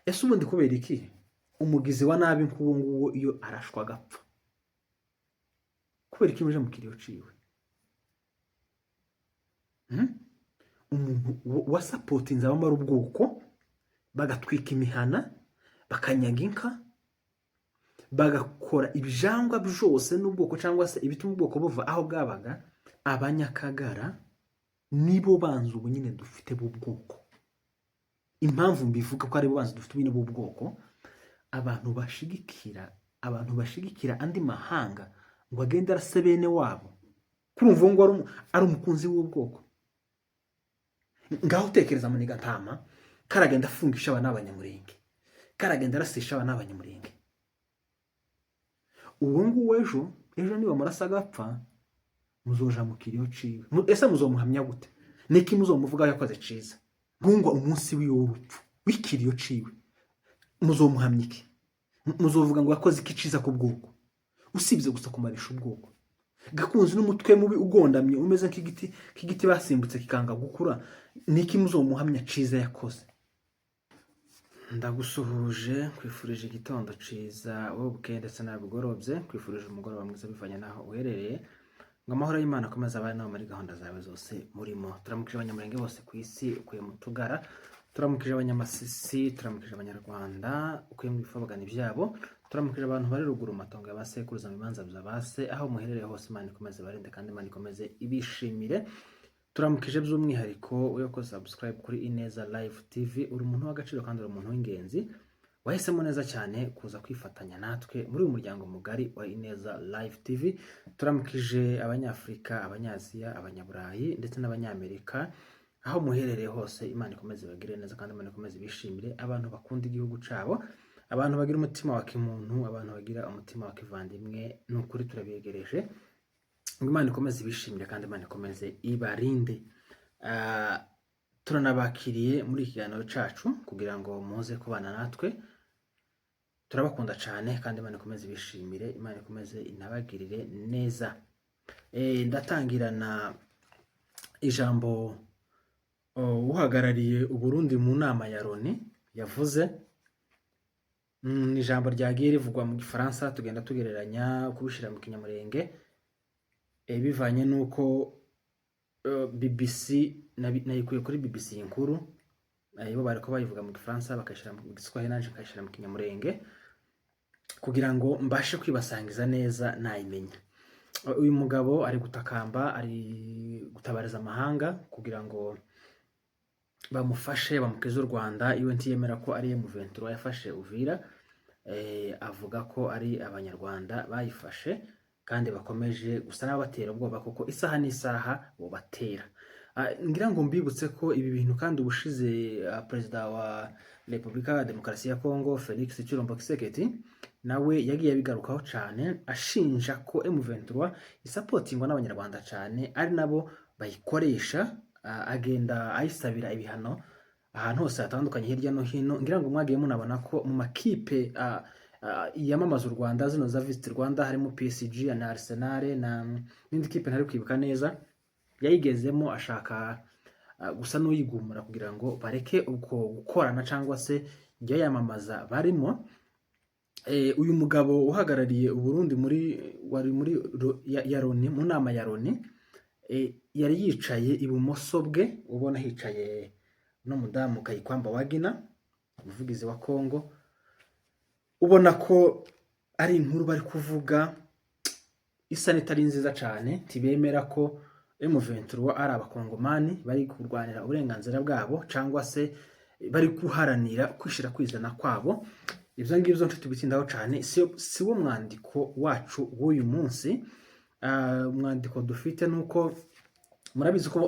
Ese ubundi kubera iki umugizi wa nabi nk'uwo nguwo iyo arashwa agapfa, kubera iki muje mu kiriyo ciwe? Hmm? Umuntu wasapotinze abamara ubwoko, bagatwika imihana, bakanyaga inka, bagakora ibijangwa byose n'ubwoko cyangwa se ibituma ubwoko buva aho bwabaga. Abanyakagara nibo banzi ubu nyine dufite b'ubwoko. Impamvu mbivuga ko aribo banzi dufite ubu nyine b'ubwoko, abantu bashigikira andi mahanga ngo agende arase bene wabo, kurumva uwo nguwo ari umukunzi w'ubwoko. Ngaho utekereza muniga ntama karagenda afungisha aba n'Abanyamurenge, karagenda arasisha aba n'Abanyamurenge. Uwo nguwo ejo niba murasa agapfa, muzoja mu kiriyo ciwe. Ese muzomuhamya gute? Niki muzomuvuga yakoze ciza? Ngungwa umunsi wiwe w'urupfu, w'ikiriyo ciwe, muzomuhamya iki? Muzovuga ngo yakoze iki ciza ku bwoko, usibye gusa kumarisha ubwoko? Gakunzi n'umutwe mubi ugondamye, umeze nk'igiti basimbutse kikanga gukura. Niki muzomuhamya ciza yakoze? Ndagusuhuje, nkwifurije igitondo ciza wowe bukeye ndetse nabugorobye, nkwifurije umugoroba mwiza bivanye n'aho uherereye, ngo amahoro y'Imana akomeze abane nawe muri gahunda zawe zose murimo. Turamukije Abanyamurenge bose ku isi ukuye mu Tugara, turamukije Abanyamasisi, turamukije Abanyarwanda ukuye mu bifobagana ibyabo, turamukije abantu bari ruguru mu matongo ya ba sekuruza, mu bibanza bya ba se. Aho muherereye hose, Imana ikomeze barinde kandi Imana ikomeze ibishimire. Turamukije by'umwihariko uri ko subscribe kuri Ineza Live TV. Uri umuntu w'agaciro kandi uri umuntu w'ingenzi, wahisemo neza cyane kuza kwifatanya natwe muri uyu muryango mugari wa Ineza Live TV. Turamukije Abanyafurika, Abanyaziya, Abanyaburayi ndetse n'Abanyamerika aho muherereye hose. Imana ikomeze ibagirire neza kandi Imana ikomeze ibishimire. Abantu bakunda igihugu cyabo, abantu bagira umutima wa kimuntu, abantu bagira umutima wa kivandimwe, ni ukuri turabegereje ngo Imana ikomeze ibishimire kandi Imana ikomeze ibarinde. Turanabakiriye muri iki kiganiro cyacu kugira ngo muze kubana natwe. Turabakunda cyane kandi Imana ikomeze ibishimire, Imana ikomeze inabagirire neza. Ndatangirana ijambo uhagarariye Uburundi mu nama ya Loni yavuze. Ni ijambo ryagiye rivugwa mu Gifaransa, tugenda tugereranya kubishyira mu Kinyamurenge, bivanye n'uko BBC nayikuye kuri BBC inkuru, bo bariko bayivuga mu Gifaransa bakayishyira mu Giswahili, nanje nkayishyira mu Kinyamurenge kugira ngo mbashe kwibasangiza neza nayimenya. Uyu mugabo ari gutakamba, ari gutabariza amahanga kugira ngo bamufashe bamukize u Rwanda. Iwe ntiyemera ko ari M23 yafashe Uvira, avuga ko ari Abanyarwanda bayifashe kandi bakomeje gusa n'abatera ubwoba kuko isaha n'isaha bobatera. Ngira ngo mbibutse ko ibi bintu kandi ubushize Perezida wa Repubulika ya Demokarasi ya Kongo, Felix Tshilombo Tshisekedi, nawe yagiye abigarukaho cyane, ashinja ko M23 isapotingwa n'Abanyarwanda cyane, ari nabo bayikoresha, agenda ayisabira ibihano ahantu hose hatandukanye hirya no hino. Ngira ngo mwagiye munabona ko mu makipe yamamaza u Rwanda, zino za Visit Rwanda, harimo PSG na Arsenal na n'indi kipe ntari kwibuka neza, yayigezemo ashaka gusa n'uyigumura kugira ngo bareke uko gukorana cyangwa se ibyo yamamaza barimo. Uyu mugabo uhagarariye Uburundi muri wari muri ya Loni, mu nama ya Loni, yari yicaye ibumoso bwe, ubona hicaye n'umudamu Kayikwamba Wagner, umuvugizi wa Kongo. Ubona ko ari inkuru bari kuvuga isa n'itari nziza cyane. Ntibemera ko M23 ari Abakongomani bari kurwanira uburenganzira bwabo cyangwa se bari guharanira kwishira kwizana kwabo. Ibyo ngibyo ntitubitindaho cyane, si wo mwandiko wacu w'uyu munsi. Umwandiko dufite ni uko murabizi ko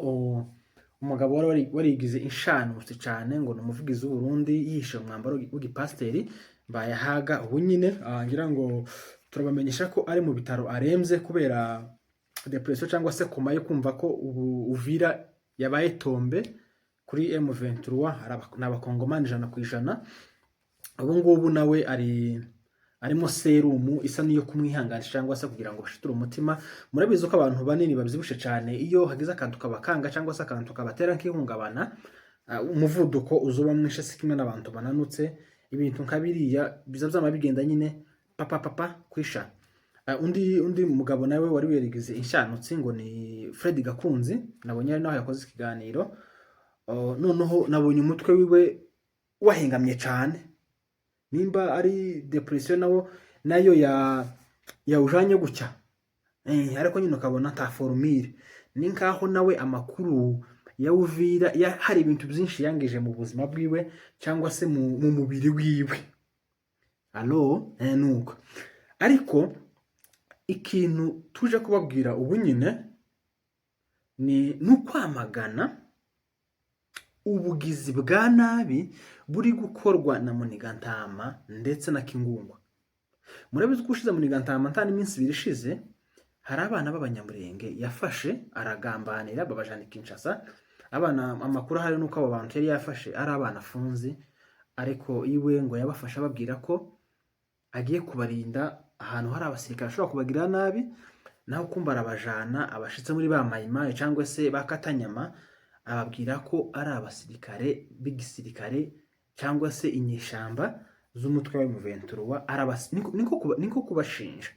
umugabo wari warigize inshanutsi cyane ngo ni umuvugizi w'Uburundi, yihishe mu mwambaro w'igipasiteri, Mbayahaga, ubu nyine ngira ngo turabamenyesha ko ari mu bitaro arembye kubera depression cyangwa se coma yo kumva ko ubu Uvira yabaye tombé kuri M23, ni Abakongomani 100%. Ubu ngubu nawe arimo serumu isa n'iyo kumwihanganisha cyangwa se kugira ngo bashiture umutima. Murabizi ko abantu banini babyibushe cyane, iyo hagize akantu kabakanga cyangwa se akantu kabatera nk'ihungabana, umuvuduko uzuba mwinshi, si kimwe n'abantu bananutse. Ibintu nka biriya biza byama bigenda nyine papa papa kwisha. Undi mugabo nawe wari werigize inshanutsi ngo ni Fred Gakunzi, nabonye ari naho yakoze ikiganiro. Noneho nabonye umutwe wiwe wahengamye cyane, nimba ari dépression nawo nayo ya yawujanye gutya, ariko nyine ukabona nta formule, ni nkaho nawe amakuru ya Uvira ya, hari ibintu byinshi yangije mu buzima bwiwe cyangwa se mu mubiri wiwe. Alo, nuko ariko ikintu tuje kubabwira ubu nyine ni ukwamagana ubugizi bwa nabi buri gukorwa na Munigantama ndetse na Kingungwa. Murabizi ko ushize Munigantama nta n'iminsi 2 ishize hari abana b'Abanyamurenge yafashe aragambanira babajana i Kinshasa. Abana, amakuru ahari nuko abo bantu yari yafashe ari abana afunze, ariko iwe ngo yabafashe ababwira ko agiye kubarinda ahantu hari abasirikare ashobora kubagirira nabi, naho kumva arabajana abashitse muri ba mayimayi cyangwa se ba katanyama, ababwira ko ari abasirikare b'igisirikare cyangwa se inyeshamba z'umutwe wa M23, niko kubashinja,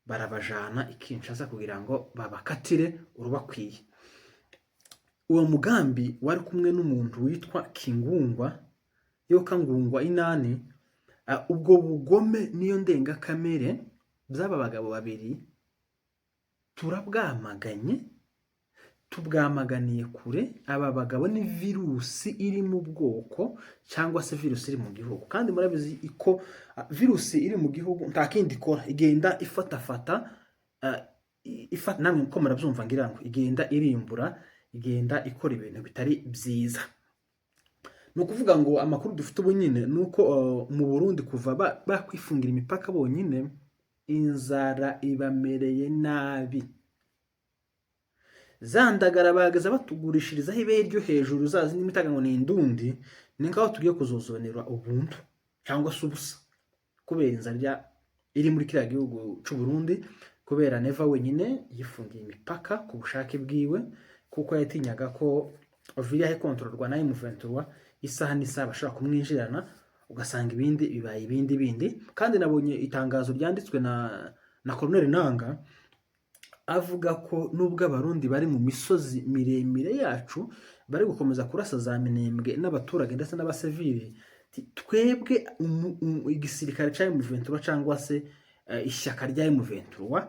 barabajana i Kinshasa kugira ngo babakatire urubakwiye. Uwo mugambi wari kumwe n'umuntu witwa Kingungwa Yoka Ngungwa Inani. Ubwo bugome niyo ndengakamere by'aba bagabo babiri turabwamaganye, tubwamaganiye kure. Aba bagabo ni virusi iri mu bwoko cyangwa se virusi iri mu gihugu, kandi murabizi ko virusi iri mu gihugu nta kindi ikora, igenda ifatafata, ifata, namwe ko murabyumva, ngira ngo igenda irimbura, igenda ikora ibintu bitari byiza. Ni ukuvuga ngo amakuru dufite ubu nyine ni uko mu Burundi kuva bakwifungira imipaka bonyine, inzara ibamereye nabi. Za ndagara bageza batugurishirizaho ibere ryo hejuru, za zindi bitaga ngo ni indundi, ni nkaho tugiye kuzozonera ubuntu cyangwa se ubusa kubera inzara iri muri kiriya gihugu cy'u Burundi, kubera Neva wenyine yifungiye imipaka ku bushake bwiwe, kuko yatinyaga ko Uvira ikontororwa na M23, isaha n'isaha bashobora kumwinjirana, ugasanga ibindi bibaye ibindi bindi. Kandi nabonye itangazo ryanditswe na Colonel Nanga avuga ko nubwo Abarundi bari mu misozi miremire yacu bari gukomeza kurasa za Minembwe n'abaturage ndetse n'abasivili, twebwe igisirikare cya M23 cyangwa se ishyaka rya M23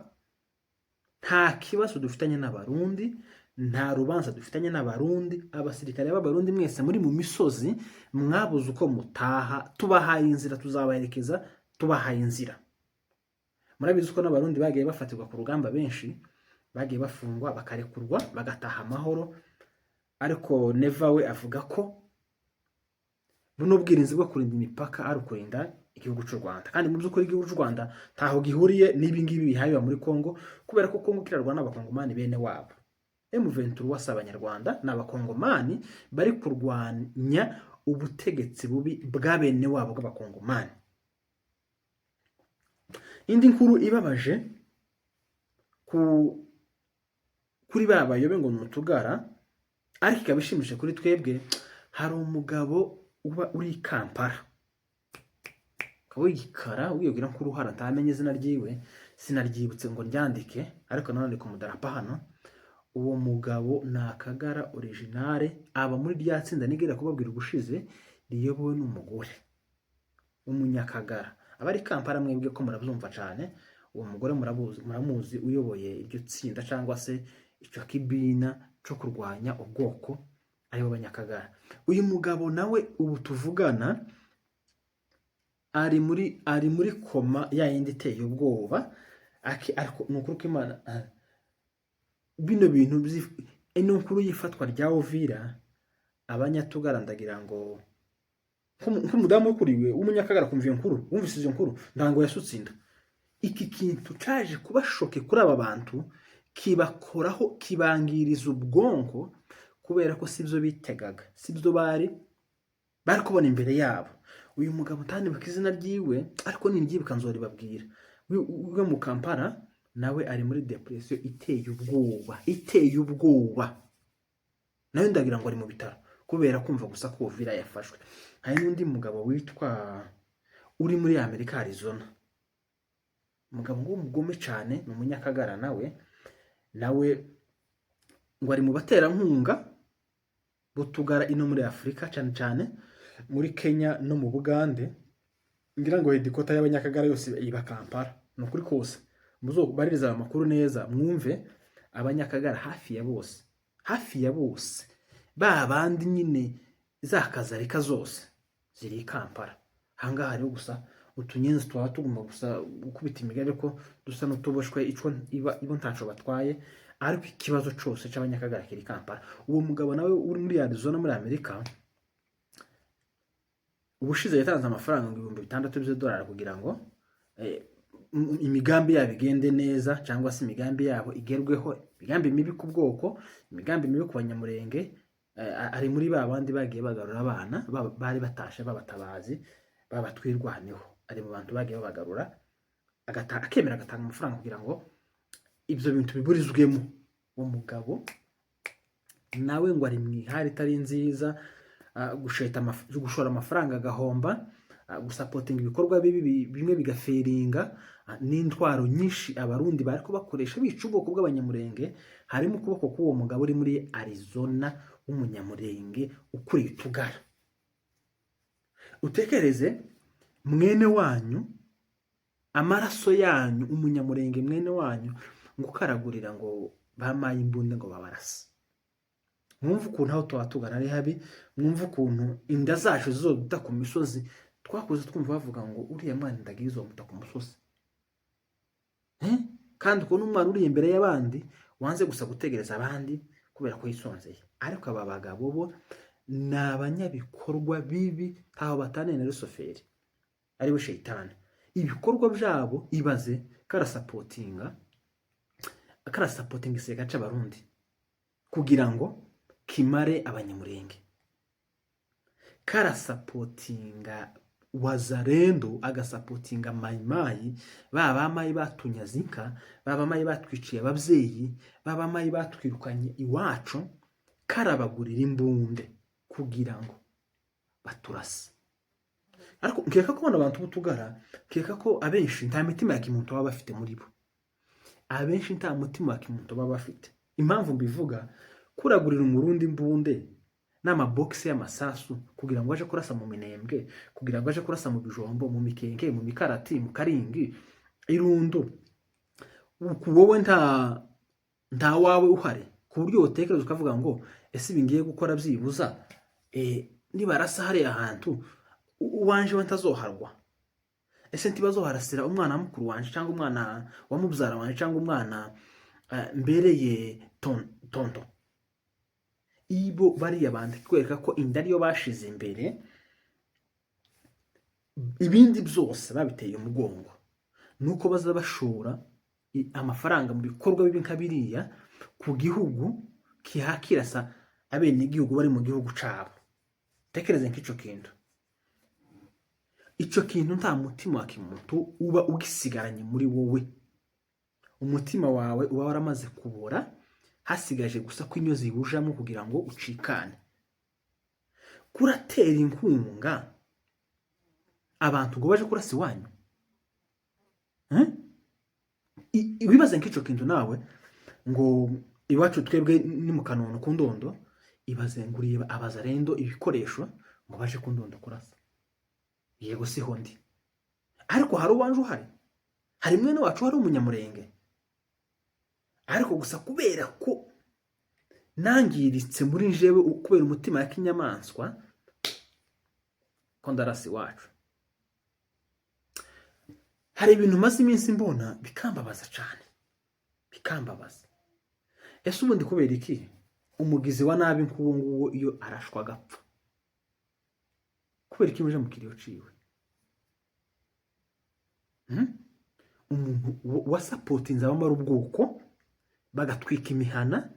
nta kibazo dufitanye n'Abarundi, nta rubanza dufitanye n'Abarundi. Abasirikare b'Abarundi mwese muri mu misozi mwabuze uko mutaha, tubahaye inzira, tuzabaherekeza, tubahaye inzira. Murabizi ko n'Abarundi bagiye bafatirwa ku rugamba, benshi bagiye bafungwa bakarekurwa bagataha amahoro, ariko Neva we avuga ko buno bwirinzi bwo kurinda imipaka ari ukurinda igihugu cy'u Rwanda, kandi mu by'ukuri igihugu cy'u Rwanda ntaho gihuriye n'ibi ngibi bihaye biba muri Kongo, kubera ko Kongo kirarwana n'Abakongomani bene wabo. M23 si Abanyarwanda, ni Abakongomani bari kurwanya ubutegetsi bubi bwa bene wabo bw'Abakongomani. Indi nkuru ibabaje kuri ba bayobe ngo ni utugara, ariko ikaba ishimishije kuri twebwe, hari umugabo uba uri i Kampala akaba w'igikara wiyubwira ko uruhara, ntamenye izina ryiwe, sinaryibutse ngo ryandike, ariko nanone ku mudarapa hano. Uwo mugabo ni Akagara original, aba muri rya tsinda nigera kubabwira ubushize riyobowe n'umugore w'Umunyakagara aba ari Kampala. Mwebwe ko murabyumva cyane, uwo mugore muramuzi uyoboye iryo tsinda cyangwa se icyo kibina cyo kurwanya ubwoko aribo Banyakagara. Uyu mugabo nawe ubu tuvugana ari muri coma ya yindi iteye ubwoba. Ariko ni ukuri ko Imana, bino bintu ino nkuru y'ifatwa rya Uvira, Abanyatugara, ndagira ngo nk'umudamu ukuriwe w'Umunyakagara kumva iyo nkuru, wumvise izo nkuru, ntango yasutse inda. Iki kintu caje kuba choqué kuri aba bantu, kibakoraho, kibangiriza ubwonko, kubera ko sibyo bitegaga, sibyo bari kubona imbere yabo. Uyu mugabo ntanibuka izina ryiwe, ariko niryibuka nzoribabwira, we mu Kampala, nawe ari muri dépression iteye ubwoba, iteye ubwoba. Nawe ndagira ngo ari mu bitaro kubera kumva gusa ko Uvira yafashwe. Hari Hari n'undi mugabo witwa uri muri Amerika, Arizona, umugabo w'umugome cyane, ni Umunyakagara nawe ngo ari mu baterankunga b'utugara ino muri Afurika, cyane cyane muri Kenya no mu Bugande. Ngira ngo headquarter y'Abanyakagara yose iba Kampala. Ni ukuri kose, muzobaririza aya makuru neza mwumve. Abanyakagara hafi ya bose, hafi ya bose, ba bandi nyine za kazarika zose ziri i Kampala. Ahangaha hariho gusa utunyenzi twaba tugomba gusa gukubita imigari, ariko dusa n'utuboshwe ico iba ibo ntaco batwaye. Ariko ikibazo cose c'Abanyakagara kiri i Kampala. Uwo mugabo nawe uri muri Arizona muri Amerika, ubushize yatanze amafaranga ngo 6000 by'idolari kugira ngo imigambi yabo igende neza, cyangwa se imigambi yabo igerweho, imigambi mibi ku bwoko, imigambi mibi ku Banyamurenge. Ari muri ba bandi bagiye bagarura abana bari batashe, b'abatabazi babatwirwaneho. Ari mu bantu bagiye babagarura, akemera agatanga amafaranga kugira ngo ibyo bintu biburizwemo. Uwo mugabo nawe ngo ari mu ihari itari nziza, gushora amafaranga agahomba, gusupportinga ibikorwa bibi bimwe bigafailinga, n'intwaro nyinshi Abarundi bari bakoresha bica ubwoko bw'Abanyamurenge, harimo ukuboko k'uwo mugabo uri muri Arizona w'Umunyamurenge ukuriye utugara. Utekereze mwene wanyu, amaraso yanyu, Umunyamurenge mwene wanyu, ngo ukaragurira ngo bamaye imbunda ngo babarase. Mwumve ukuntu aho tuba tugana ari habi, mwumve ukuntu inda zacu zizoduta ku misozi. Twakuze twumva bavuga ngo uriya mwana inda izomuta ku musozi. Eh? Kandi ukabona umwana uri imbere y'abandi wanze gusa gutegereza abandi kubera ko yisonzeye. Ariko aba bagabo bo ni abanyabikorwa bibi, ntaho bataniye na Rusoferi, ariwe Shayitani. Ibikorwa byabo, ibaze karasupportinga igisirikare c'Abarundi kugira ngo kimare Abanyamurenge, karasupportinga Wazalendo, agasupportinga Mayimayi, ba bamayi batunyaze inka, ba bamayi batwiciye ababyeyi, ba bamayi batwirukanye iwacu, karabagurira imbunde kugira ngo baturase. Ariko nkeka ko bano bantu b'utugara, nkeka ko abenshi nta mitima ya kimuntu baba bafite muri bo. Abenshi nta mutima wa kimuntu baba bafite. Impamvu mbivuga, kuragurira Umurundi imbunde n'amabogisi y'amasasu kugira ngo aje kurasa mu Minembwe, kugira ngo aje kurasa mu Bijombo, mu Mikenke, mu Mikarati, mu Karingi, Irundu, wowe nta wawe uhari, ku buryo utekereza ukavuga ngo ese ibi ngiye gukora byibuza nibarasa hariya hantu uwanje we ntazoharwa? Ese ntibazoharasira umwana wa mukuru wanje, cyangwa umwana wa mubyara wanje, cyangwa umwana mbereye tonto? Ibo bariya bantu kwereka ko inda ariyo bashize imbere, ibindi byose babiteye umugongo. Nuko baza bashora amafaranga mu bikorwa bibi nka biriya ku gihugu kihakirasa abenegihugu bari mu gihugu cabo. Tekereze nk'ico kintu. Ico kintu nta mutima wa kimuntu uba ugisigaranye muri wowe. Umutima wawe uba waramaze kubora, hasigaje gusa ko inyo ziwujamo kugira ngo ucikane. Kuratera inkunga abantu ngo baje kurasa iwanyu. Eh? Wibaze nk'ico kintu nawe, ngo iwacu twebwe ni mu Kanono ku Ndondo. Ibaze nguriye Abazarendo ibikoresho ngo baje ku Ndondo kurasa. Yego, siho ndi, ariko hari uwanje uhari, hari mwene wacu hari Umunyamurenge. Ariko gusa kubera ko nangiritse muri jewe kubera umutima ya kinyamaswa, ko ndarasa iwacu. Hari ibintu maze iminsi mbona bikambabaza cyane, bikambabaza. Ese ubundi kubera iki umugizi wa nabi nk'uwo nguwo iyo arashwa agapfa, kubera iki muje mu kiriyo ciwe? Hmm? Umuntu wasupportinze abamara ubwoko, bagatwika imihana,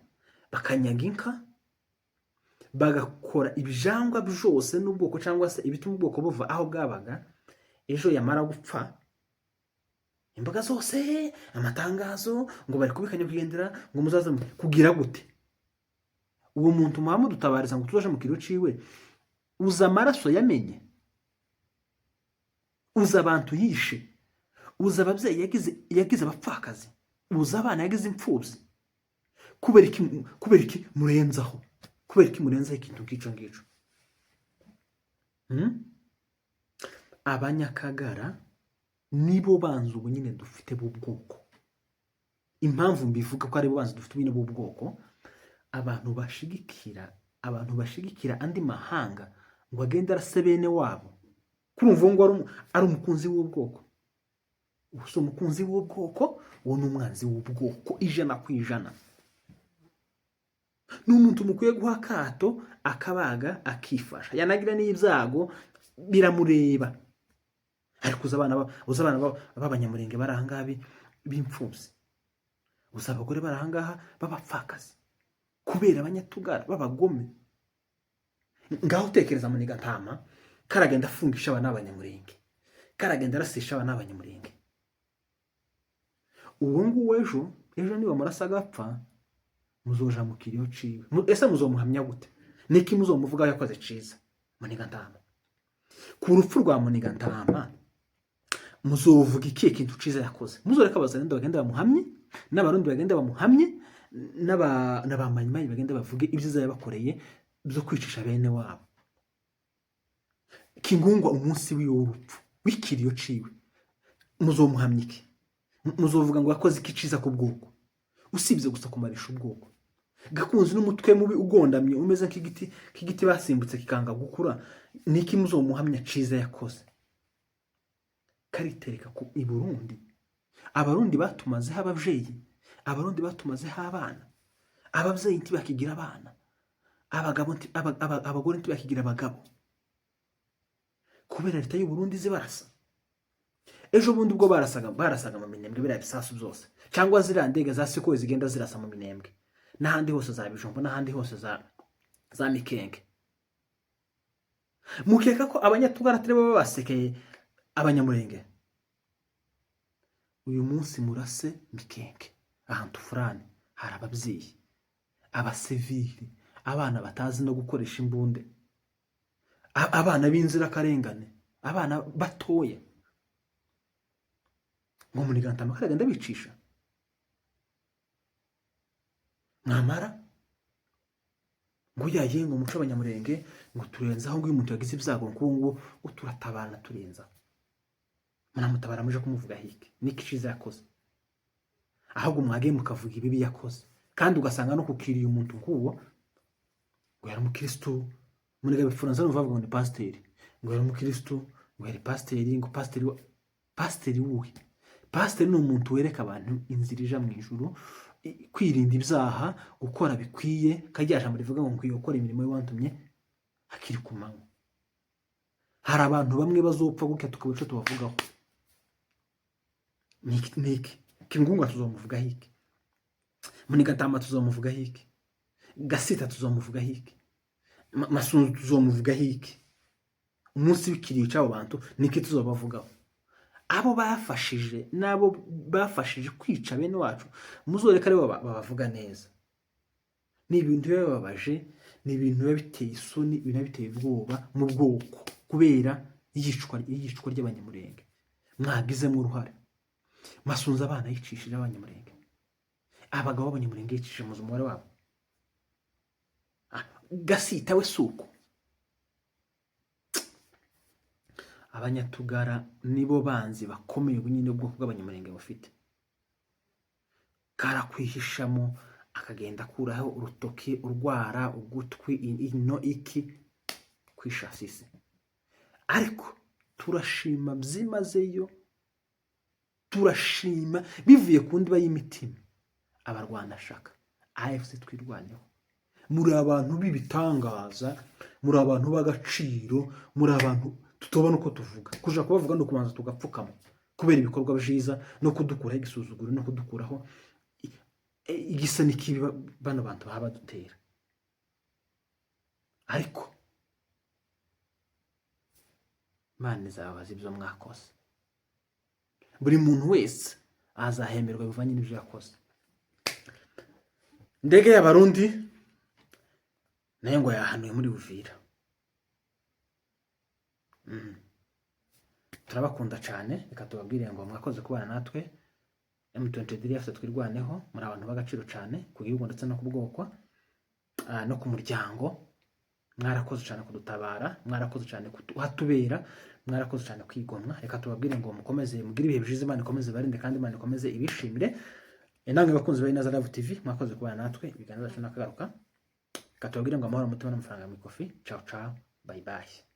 bakanyaga inka, bagakora ibijangwa byose n'ubwoko, cyangwa se ibituma ubwoko buva aho bwabaga, ejo yamara gupfa imboga zose, amatangazo ngo bari kubikanya kugendera ngo muzaze kugira gute? Uwo muntu muba mudutabariza ngo tuzaje mu kiriyo ciwe. Uzi amaraso yamenye? Uzi abantu yishe? Uzi ababyeyi yagize abapfakazi? Uzi abana yagize imfubyi? Kubera iki? Kubera iki murenzaho? Kubera iki murenzaho ikintu nk'icyo ngicyo? Hmm? Abanyakagara nibo banzi ubu nyine dufite b'ubwoko. Impamvu mbivuga ko aribo banzi dufite nyine b'ubwoko, abantu bashigikira andi mahanga ngo agende arase bene wabo, kurumva uwo ngo ari umukunzi w'ubwoko. Ubu si umukunzi w'ubwoko, uwo ni umwanzi w'ubwoko 100%. Ni umuntu mukwiye guha akato, akabaga, akifasha, yanagira n'ibyago biramureba. Ariko uzi abana b'Abanyamurenge bari ahangaha b'imfubyi? Uzi abagore bari ahangaha b'abapfakazi kubera abanyatugara b'abagome? Ngaho utekereza Ntama karagenda afungisha abana b'Abanyamurenge, karagenda arasisha abana b'Abanyamurenge. Uwo nguwo ejo niba murasa agapfa, muzoja mu kiriyo ciwe. Ese muzomuhamya gute? Niki muzomuvugaho yakoze ciza Ntama? Ku rupfu rwa Ntama muzovuga ikihe kintu ciza yakoze? Muzoreka Abazalendo bagenda bamuhamye, n'Abarundi bagenda bamuhamye, n'Abamayimayi bagenda bavuge ibyiza yabakoreye byo kwicisha bene wabo. Kingungwa, umunsi wiwe w'urupfu, w'ikiriyo ciwe, muzomuhamya iki? Muzovuga ngo yakoze iki ciza ku bwoko, usibye gusa kumarisha ubwoko? Gakunzi n'umutwe mubi ugondamye umeze nk'igiti basimbutse kikanga gukura, niki muzomuhamya ciza yakoze? Karitereka ku i Burundi. Abarundi batumazeho abavyeyi, Abarundi batumazeho abana. Abavyeyi ntibakigira abana, abagabo abagore ntibakigira abagabo kubera leta y'u Burundi zibarasa. Ejo bundi ubwo barasaga mu Minembwe, biriya bisasu byose cyangwa ziriya ndege za Sukhoi zigenda zirasa mu Minembwe n'ahandi hose za Bijombo n'ahandi hose za Mikenge, mukeka ko Abanyatugara atari bo babasekeye Abanyamurenge? Uyu munsi murase Mikenke ahantu furani, hari ababyeyi, abasivili, abana batazi no gukoresha imbunde, abana b'inzirakarengane, abana batoya, ngo Munigantama karagenda bicisha. Mwamara ngo yaye ngo umuco Abanyamurenge ngo turenzaho, ngo iyo umuntu yagize ibyago nk'ubu ngo turatabarana, turenza. Muramutabara muje kumuvuga hiki? Niki ciza yakoze? Ahubwo mwagiye mukavuga ibibi yakoze. Kandi ugasanga no kukiriye umuntu nk'uwo ngo yari umukristu. Muniga bifuranza numva bavuga ngo ni pasiteri, ngo yari umukristu, ngo yari pasiteri, ngo pasiteri pasiteri wuhe? Pasiteri ni umuntu wereka abantu inzira ija mu ijuru, kwirinda ibyaha, gukora bikwiye. Kajya jambo rivuga ngo nkwiye gukora imirimo y'uwantumye hakiri ku manywa. Hari abantu bamwe bazopfa gutya tukaba ico tubavugaho. Niki? Niki? Kingunga tuzomuvugaho iki? Munigatama tuzomuvugaho iki? Gasita tuzomuvugaho iki? Masunzu tuzomuvugaho iki? Umunsi w'ikiriyo cy'abo bantu niki tuzobavugaho? Abo bafashije n'abo bafashije kwica bene wacu, muzoreka aribo babavuga neza. Ni ibintu biba bibabaje, ni ibintu biba biteye isoni, ibintu biba biteye ubwoba mu bwoko kubera iyicwa ry'Abanyamurenge mwagizemo uruhare. Masunzu abana yicishije Abanyamurenge, abagabo b'Abanyamurenge yicishije, muzi umubare wabo. Gasita we si uko. Abanyatugara nibo banzi bakomeye ubu nyine ubwoko bw'Abanyamurenge bufite. Karakwihishamo akagenda akuraho urutoki, urwara, ugutwi, ino iki kwishasisi. Ariko turashima byimazeyo, turashima bivuye ku ndiba y'imitima abarwanashaka AFC Twirwaneho. Muri abantu b'ibitangaza, muri abantu b'agaciro, muri abantu tutobona uko tuvuga. Kuja kubavuga ni ukubanza tugapfukama kubera ibikorwa byiza no kudukuraho igisuzuguro no kudukuraho igisa n'ikibi bano bantu baba badutera. Ariko Imana izababaza ibyo mwakoze. Buri muntu wese azahemerwa bivanye n'ibyo yakoze. Indege y'Abarundi nayo ngo yahanuye muri Uvira. Turabakunda cyane. Reka tubabwire ngo mwakoze kubana natwe. M23 yafite Twirwaneho, muri abantu b'agaciro cyane ku gihugu ndetse no ku bwoko, no ku muryango. Mwarakoze cyane kudutabara, mwarakoze cyane kuhatubera, mwarakoze cyane kwigomwa. Reka tubabwire ngo mukomeze mugire ibihe byiza, Imana ikomeze ibarinde kandi Imana ikomeze ibishimire. Namwe bakunzi ba Ineza Live TV, mwakoze kubana natwe. Ibiganiro byacu nakagaruka. Reka tubabwire ngo amahoro, umutima n'amafaranga mu ikofi. Ciao ciao, bye bye.